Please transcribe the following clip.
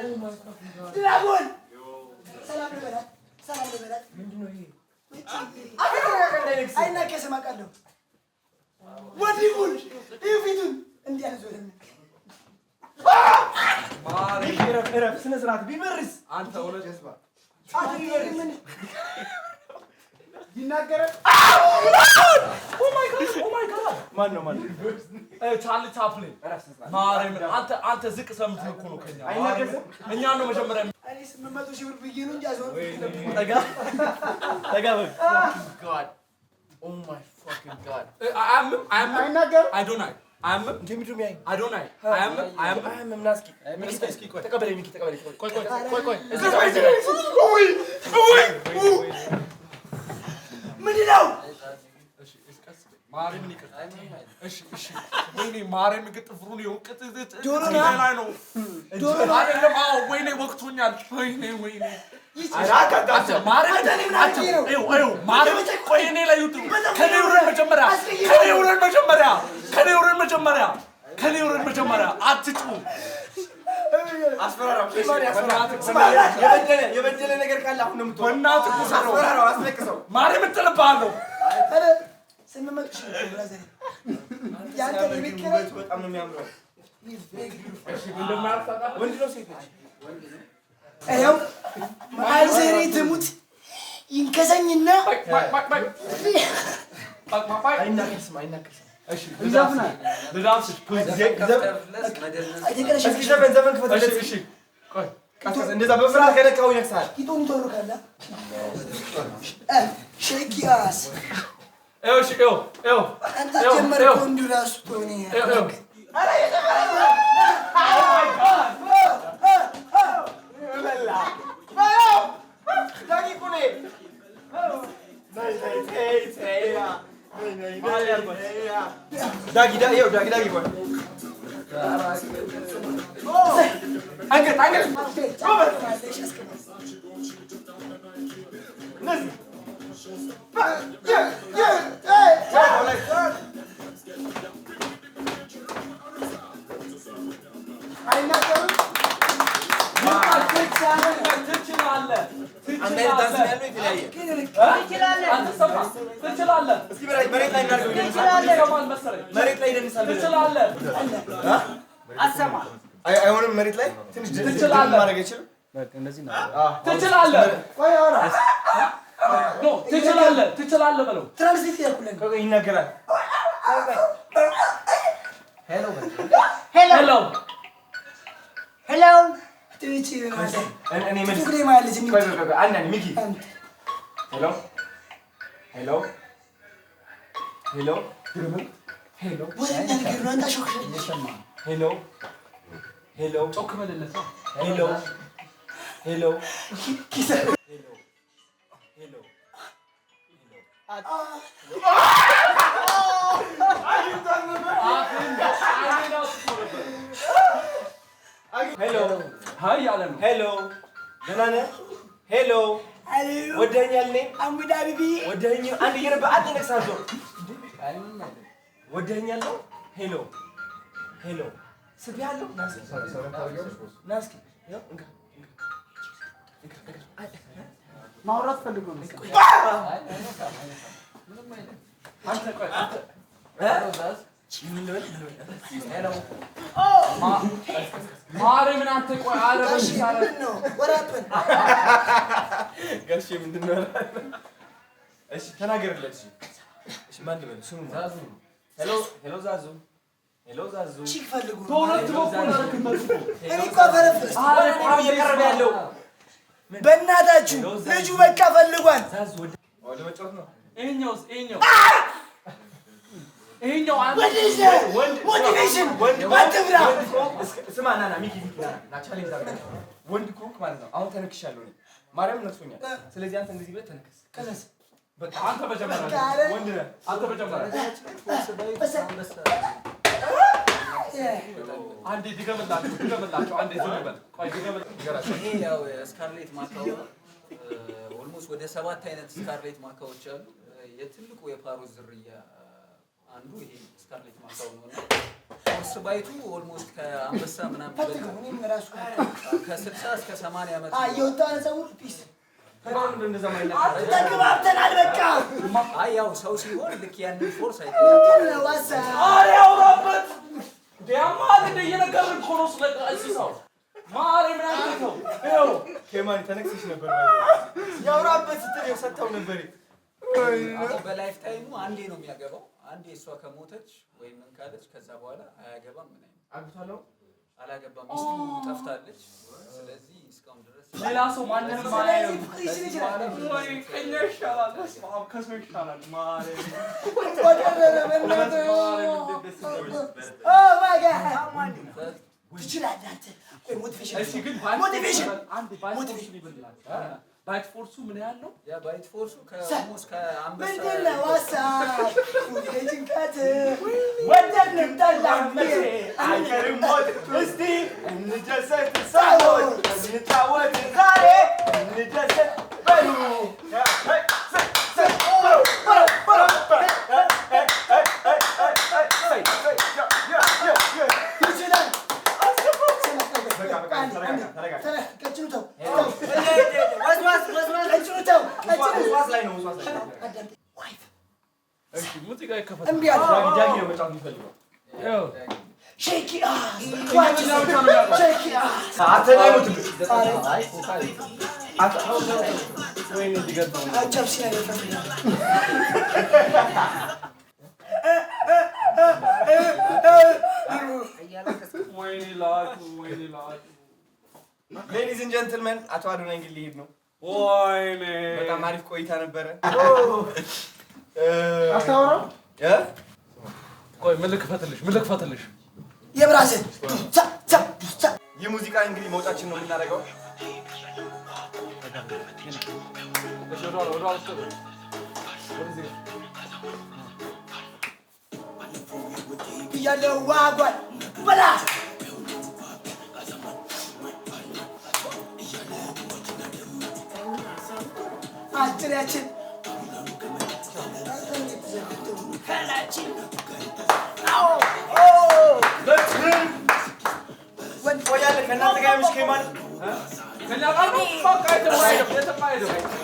Dragon ሰላም ልበላት፣ ሰላም ልበላት። አይናከስም አውቃለሁ። ወንድሙን ይህ ፊቱን እንዲህ አልዞርም። ሚኪ እረፍ፣ እረፍ። ስነ ስርዓት ቢበርስ አንተ እውነት ምን ይናገራል። ማን ነው ማን ነው? ቻርሊ ቻፕሊን ማርያምን፣ አንተ ዝቅ ሰምተህ እኮ ነው ከኛ። አይናከስም? እኛ ነው መጀመሪያ። እኔ 800,000 ብር ብዬ ነው እንጂ አዞርኩት። ጠጋ ጠጋ በል። God, oh my fucking God. አያምም፣ አያምም። አይናገርም። አዶናይ አያምም። እንደ ምንድን ነው የሚያየኝ? አዶናይ አያምም፣ አያምም። አያምም። ና እስኪ ሚኪ፣ እስኪ ቆይ። ተቀበለኝ ሚኪ፣ ተቀበለኝ። ቆይ ቆይ ቆይ ቆይ። ምንድን ነው? እሺ እሺ፣ ቀስ በይ። ማርያምን ይቅርታ። እሺ እሺ። ወይኔ ማርያምን ግን ጥፍሩን ይኸው ዶሮ ነው? ላይ ነው። ዶሮ ነው? አይደለም። አዎ፣ ወይኔ ወቅቶኛል። ወይኔ ወይኔ። አንተ ማርያምን አንተ እኔ ምን አድርጌ ነው? ይኸው ይኸው ማርያምን ቆይ እኔ ላይ ይውጡ። ከኔ ውረድ መጀመሪያ። አስቀይሜ ከኔ ውረድ መጀመሪያ። ከኔ ውረድ መጀመሪያ። ከኔ ውረድ መጀመሪያ። አትጩ። አስፈራራው። የበደለ የበደለ ነገር ካለ አሁን ነው የምትሆነው። በእናትህ ውሰደው። አስፈራራው፣ አስለቅሰው። ማርያምን እጥልብሃለሁ። ኧረ 800,000 ብር brother፣ የአንተ የቤት ኪራይ። ውበቱ በጣም ነው የሚያምረው። ወንድ ነው ሴት ነች? ይኸው ማዘሬ ትሙት ይንከሰኝና አይናከስም፣ አይናከስም። እሺ ልዳንስሽ please። አይተቀረሽ። እስኪ ዘፈን ዘፈን ክፈትለት። እሺ እሺ ቆይ። ቀስ እንደዛ በፍርሃት ከነካው ይነክሳል። ቂጡን ይተርካል። Shake ass. ይኸው እሺ ይኸው ይኸው። አንተ ጀመርከው እንዲሁ ራሱ ተሆነ። ይኸው ይኸው። ዳጊ እኮ ነው። ዳጊ ዳጊ ይኸው ዳጊ ዳጊ ቆይ አንገት አንገት እነዚህ አይናገርም። ትችላለህ። አንድ አይነት ዳንስ ነው ያለው የተለያየ። አንተ ሰማ ትችላለህ። እስኪ መሬት ላይ እናድርገው። ይደንሳል። ይሰማል መሰለኝ። መሬት ላይ ይደንሳል። ትችላለህ። አይሆንም። መሬት ላይ ትንሽ ትችላለህ። ማድረግ አይችልም። ትችላለህ። No ትችላለህ፣ ትችላለህ በለው። Translate ያልኩልን። ቆይ ይናገራል። Hello. Hello ትችላለህ። እኔ መልስ ትግሬ ማለት ልጅ። ቆይ ቆይ ቆይ አንድ አንድ ሚኪ። Hello hello hello hello. ወደኛ ነገር ነው። አንተ አሾክሽ። Hello hello. ጮክ በልለት። Hello hello. ኪሰ Hello. አይኔን አውጥቶ ነበር። Hello. Hi ያለ ነው። Hello ደህና ነህ? Hello. Hello. ወደኸኛል? እኔ አሙዳ ቢቢ። ወደኸኝ? አንድ እየረባ አንድ ነክሳለሁ። ወደኸኛል ነው። Hello hello ስቤሃለሁ። ና እስኪ ና እስኪ ይኸው እንካ። ማውራት ፈልጎ ነው። አንተ ቆይ አንተ ምን ልበል? ማርያምን አንተ ቆይ ኧረ ጋሼ። በእናትህ። ምንድን ነው ወራፕን? ጋሼ ምንድን ነው? እሺ ተናገርለት። እሺ እሺ ማን ልበል? ስሙ ማን? Hello hello ዛዙ hello ዛዙ። Chick ፈልጉ ነው። በሁለት በኩል አደረክበት እኮ። እኔ እኮ አፈረፍስ። ወደ እኔ ነው እየቀረበ ያለው። በእናታችሁ ልጁ በቃ ፈልጓል። ዛዙ ወደ ወደ መጫወት ነው። ይሄኛውስ ይሄኛው ይሄኛው አንተ What is that? Motivation. አትፍራ። ወንድ ከሆንክ ስማ ና ና ሚኪ ሚኪ ና ና challenge አድርገን ወንድ ከሆንክ ማለት ነው። አሁን ተነክሻለሁ እኔ ማርያም ነክሶኛል። ስለዚህ አንተ እንደዚህ ብለህ ተነከስ። ከዛስ? በቃ አንተ መጀመሪያ በቃ ኧረ ወንድ ነህ። አንተ መጀመሪያ። አንዴ ድገምላቸው ድገምላቸው አንዴ ዝም በል ቆይ ድገምላቸው። ይሄ ያው scarlet macaw ነው። Almost ወደ ሰባት አይነት scarlet macaw ዎች አሉ። የትልቁ የ parrot ዝርያ አንዱ ይሄ scarlet macaw ነው እና Force bite ኡ almost ከአንበሳ ምናምን ፈትገው እኔም ራሱ ከ60 እስከ 80 ዓመት የወጣ ፀጉር peace ለምንድን ነው እንደዛ የማይናገረው? ተግባብተናል። በቃ አይ ያው ሰው ሲሆን ልክ ያንን force አይ ምንድን ነው ሀሳብ? ኧረ ያውራበት ዲያማል እንደ እየነገርን እኮ ነው ስለ እንስሳው ማርያምን አንተው ይኸው ኬማኒ ተነክሰሽ ነበር ያውራበት ስትል ይኸው ሰጥተው ነበር። አሁን በ life time ኡ አንዴ ነው የሚያገባው። አንዴ እሷ ከሞተች ወይ ምን ካለች ከዛ በኋላ አያገባም። ምን አይነት አግብቷል አሁን? አላገባም። ሚስቱ ጠፍታለች። ስለዚህ እስካሁን ድረስ ሌላ ሰው ማንንም ስለዚህ አያየም። ፍቅር ይችላል። ወይ ከኛ ይሻላል። በስመ አብ ከሰው ይሻላል። ማርያም ወደረረ በእናትህ። ማርያም እንዴት ደስ እንደሚል። Oh my God. ትችላለህ አንተ። ቆይ motivation እሺ ግን bite motivation አንድ bite force ኡ ይበልላል። Bite force ኡ ምን ያህል ነው? ያ bite force ኡ ከ almost ከአንበሳ ምንድን ነው ሀሳብ? ሁሌ ጭንቀት ወደድንም ጠላንም አይቀርም ሞት። እስቲ እንደሰት ሳይሆን እንጫወት ዛሬ እንደሰት በሉ። ይችላል። በቃ በቃ ተረጋጋ ተረጋጋ። ቀጭኑ ተው፣ ተው። ቀጭኑ ተው፣ ቀጭኑ። ውስዋስ ላይ ነው ውስዋስ ላይ ነው። አዳምጥ። Wife እሺ ሙዚቃ ይከፈታል። እምቢ አለ። ዳጊ ዳጊ ነው መጫወት የሚፈልገው። ይኸው Shake your ass. Watch it. Shake your ass. አንተ ላይ ሞትብህ። አይ ኮካ ወይኔ ሊገባው ነው። ጨብሲ ነገር ፈልጋለሁ። ወይኔ ላቱ ወይኔ ላቱ Ladies and gentlemen አቶ አዶናይ እንግዲህ ሊሄድ ነው። ወይኔ በጣም አሪፍ ቆይታ ነበረ። አታወራም? እ? ቆይ ምን ልክፈትልሽ? ምን ልክፈትልሽ? የብራስህ ሳ ሳ ሳ ይህ ሙዚቃ እንግዲህ መውጫችን ነው የምናደርገው። እሺ ወደኋላ ወደኋላ ስትል ወደዚህ ብያለሁ ዋጓል በላ አጭሪያችን ቆያለን ከእናንተ ጋር ያምሽ ኬማኒ ከኛ ጋር ነው። በቃ የትም አይሄድም፣ የትም አይሄድም።